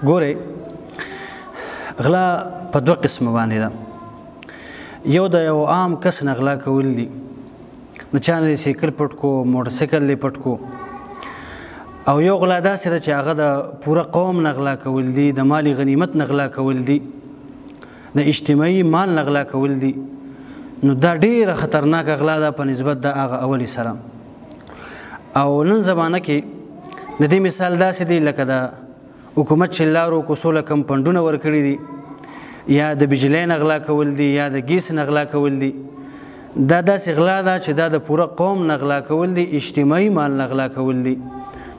ګورئ، غلا په دوه قسمه باندې ده. یو د یو عام کس نه غلا کول دي، د چا نه سایکل پټ کو، موټرسایکل یې پټ کو، او یو غلا داسې ده چې هغه د پوره قوم نه غلا کول دي، د مالي غنیمت نه غلا کول دي، د اجتماعي مال نه غلا کول دي. نو دا ډېره خطرناکه غلا ده په نسبت د هغه اولې سره. او نن زمانه کې د دې مثال داسې دی لکه د حکومت چې لارو کوڅو له کوم پنډونه ورکړي دي، یا د بجلۍ نه غلا کول دي، یا د ګیس نه غلا کول دي. دا داسې غلا ده چې دا د پوره قوم نه غلا کول دي، اجتماعي مال نه غلا کول دي.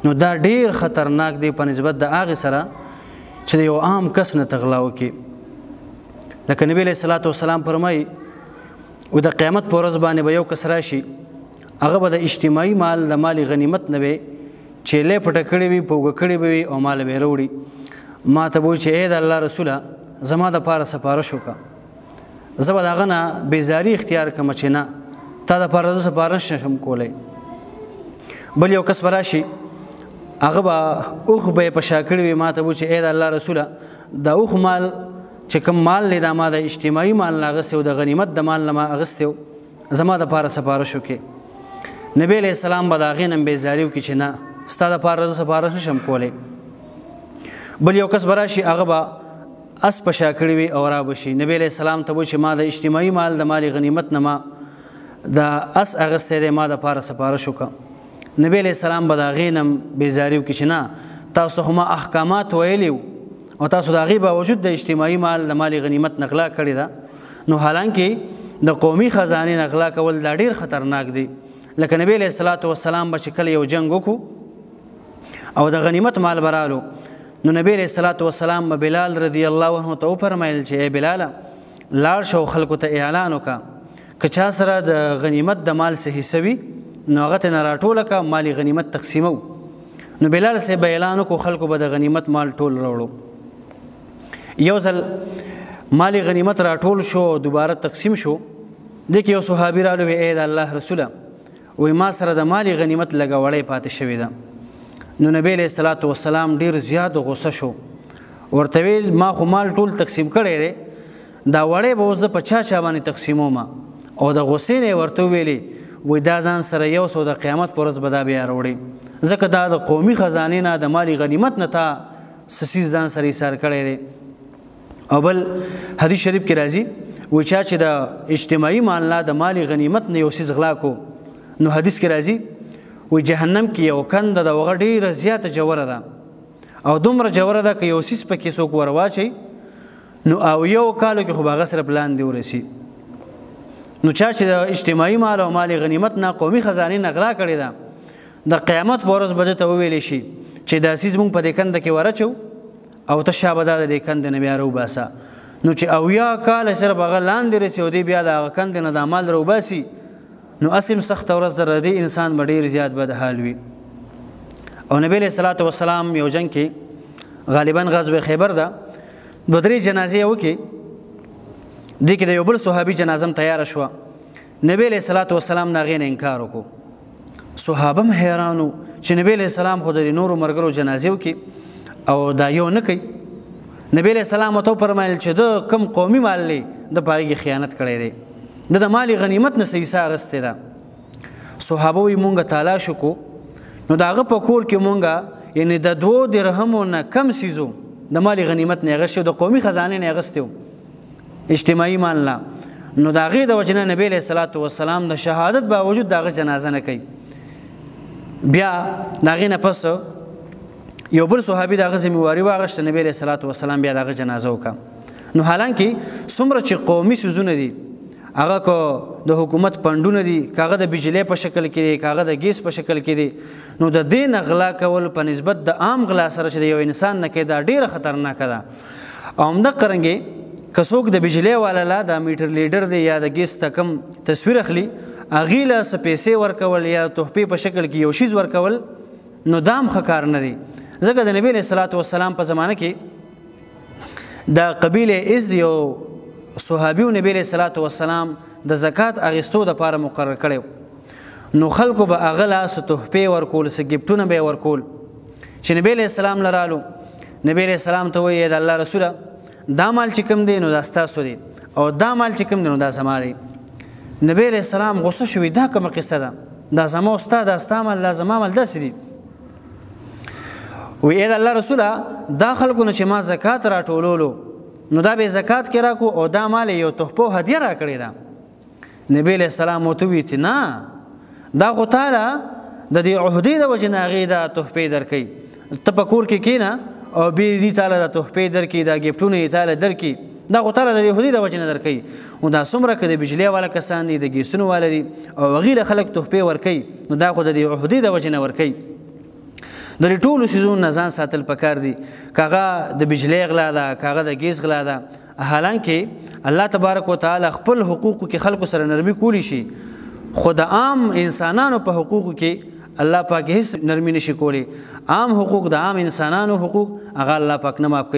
نو دا ډېر خطرناک دی په نسبت د هغې سره چې د یو عام کس نه ته غلا وکړي. لکه نبی علیه الصلاة والسلام فرمایي و د قیامت په ورځ باندې به یو کس راشي، هغه به د اجتماعي مال د مالي غنیمت نه وي چیلې پټه کړې وي، پوګه کړې به وي او مال به یې راوړي. ما ته به وایي چې ای د الله رسوله، زما دپاره سفارش وکړه، زه به د هغه نه بېزاري اختیار کړم چې نه، تا دپاره زه سفارش نه شم کولی. بل یو کس به راشي، هغه به اوښ به یې په شا کړې وي، ما ته به وایي چې ای د الله رسوله، دا اوښ مال چې کوم مال دی دا ما د اجتماعي مال نه اخیستی و، د غنیمت د مال نه ما اخیستی و، زما دپاره سفارش وکړي. نبی علیه السلام به د هغې نه هم بېزاري وکړي چې نه، ستا دپاره زه سفارش نه شم کولی. بل یو کس به راشي، هغه به اس په شا کړی وي او را به شي. نبی علیه السلام ته وایي چې ما د اجتماعي مال د مال غنیمت نه ما د اس اخیستی دی، ما دپاره سفارش وکړه. نبی علیه السلام به د هغې نه هم بېزاري وکړي چې نه، تاسو خو ما احکامات ویلي وو او تاسو د هغې باوجود د اجتماعي مال د مال غنیمت نه غلا کړې ده. نو حالانکه د قومي خزانې نه غلا کول دا ډېر خطرناک دی. لکه نبی علیه الصلاة والسلام به چې کله یو جنګ وکړو او د غنیمت مال به رالو، نو نبی علیه الصلاة والسلام به بلال رضی الله عنه ته وفرمیل چې ای بلاله، لاړ شه او خلکو ته اعلان وکړه که چا سره د غنیمت د مال څه حصه وي نو هغه ته نه راټوله کړه، مال غنیمت تقسیمو. نو بلال صاحب به اعلان وکړو، خلکو به د غنیمت مال ټول راوړو. یو ځل مال غنیمت راټول شو، دوباره تقسیم شو. دې کې یو صحابي رالو وی ای د الله رسوله، وی ما سره د مال غنیمت لږه وړۍ پاتې شوې ده. نو نبی علیه الصلاة والسلام ډېر زیات غوسه شو، ورته ویل ما خو مال ټول تقسیم کړی دی، دا وړۍ به اوس زه په چا چا باندې تقسیموم؟ او د غوسې نه یې ورته وویلې وی دا ځان سره یو سو د قیامت پر ورځ به دا بیا راوړي، ځکه دا د قومي خزانې نه د مالي غنیمت نه تا څه څیز ځان سره ایسار کړی دی. او بل حدیث شریف کې راځي وی چا چې د اجتماعي مال نه د مالي غنیمت نه یو څیز غلا کو، نو حدیث کې راځي وی جهنم کې یو کنده ده، هغه ډېره زیاته ژوره ده، او دومره ژوره ده که یو څیز پکې څوک ور واچوي نو او یو کالو کې خو به هغه صرف لاندې ورسي. نو چا چې د اجتماعي مال او مالي غنیمت نه قومي خزانې نه غلا کړې ده، د قیامت په ورځ به ده ته وویلی شي چې دا څیز موږ په دې کنده کې ورچو او ته شابه دا د دې کندې نه بیا راوباسه. نو چې 70 کاله صرف هغه لاندې رسي او دی بیا د هغه کندې نه دا مال راوباسي، نو اسیم سخته ورځ در دې انسان به ډېر زیات بدحال وي. او نبی علیه الصلاة والسلام یو جنګ کې غالبا غزوه خیبر ده، دوه درې جنازې یې وکړې. دې کې د یو بل صحابي جنازه هم تیاره شوه. نبی علیه الصلاة والسلام د هغې نه انکار وکړو. صحابه هم حیران وو چې نبی علیه السلام خو د دې نورو ملګرو جنازې وکړي او دا یو نه کوي. نبی علیه السلام ورته وفرمیل چې ده کوم قومي مال دی، ده په هغې کې خیانت کړی دی، ده د مال غنیمت نه څه حصه اخیستې ده. صحابه وایي مونږ تالاش وکړو، نو د هغه په کور کې مونږ یعنې د 2 درهمو نه کم څیزو د مال غنیمت نه اخیستی، د قومي خزانې نه اخیستی و، اجتماعي مال نه. نو د هغې د وجې نه نبی علیه الصلاة والسلام د شهادت باوجود د هغه جنازه نه کوي. بیا د هغې نه پس یو بل صحابي د هغه ذمهواري واخیسته، نبی علیه الصلاة والسلام بیا د هغه جنازه وکړه. نو حالانکه څومره چې قومي څیزونه دي، هغه که د حکومت پنډونه دي، که هغه د بجلۍ په شکل کې دي، که هغه د ګیس په شکل کې دي، نو د دې نه غلا کول په نسبت د عام غلا سره چې د یو انسان نه کوي دا ډېره خطرناکه ده. او همدغه رنګې که څوک د بجلۍ والا لا د میټر لیډر دی یا د ګیس ته کوم تصویر اخلي، هغې له څه پیسې ورکول یا تحفې په شکل کې یو شیز ورکول، نو دا هم ښه کار نه دی. ځکه د نبی علیه الصلاة والسلام په زمانه کې د قبیلې ازد یو صحابي نبی علیه الصلاة والسلام د زکات اخیستو دپاره مقرر کړی، نو خلکو به هغه له څه تحفې ورکول، څه ګفټونه به یې ورکول. چې نبی علیه السلام له رالو، نبی علیہ السلام ته وایي، د الله رسوله، دا مال چې کوم دی نو دا ستاسو دی او دا مال چې کوم دی نو دا زما دی. نبی علیہ السلام غوسه شوی، دا کومه قصه ده؟ دا زما استاد، دا ستا مال، دا زما مال، داسې دي. وی اې د الله رسوله، دا خلکو نه چې ما زکات راټولولو نو دا به زکات کې راکو او دا مال یو تحفه هدیه راکړې ده. نبی علیہ السلام ورته وی چې نه، دا خو تعالی د دې عهدې د وجې نه هغې دا تحفې درکوي، ته په کور کې کښېنه او بیا دې تاله دا تحفې درکړي، دا ګفټونه یې تاله درکړي، دا خو تاله د دې عهدې د وجې نه درکوي. نو دا څومره که د بجلۍ والا کسان دي، د ګیسونو والا دي او هغې له خلک تحفې ورکوي، نو دا خو د دې عهدې د وجې نه ورکوي. د دې ټولو څیزونو نه ځان ساتل پکار دي، که هغه د بجلۍ غلا ده، که هغه د ګیس غلا ده. حالانکه الله تبارک وتعالی خپل حقوقو کې خلکو سره نرمي کولی شي، خو د عام انسانانو په حقوقو کې الله پاک هیڅ نرمي نشي کولی. عام حقوق، د عام انسانانو حقوق هغه الله پاک نه معاف کوي.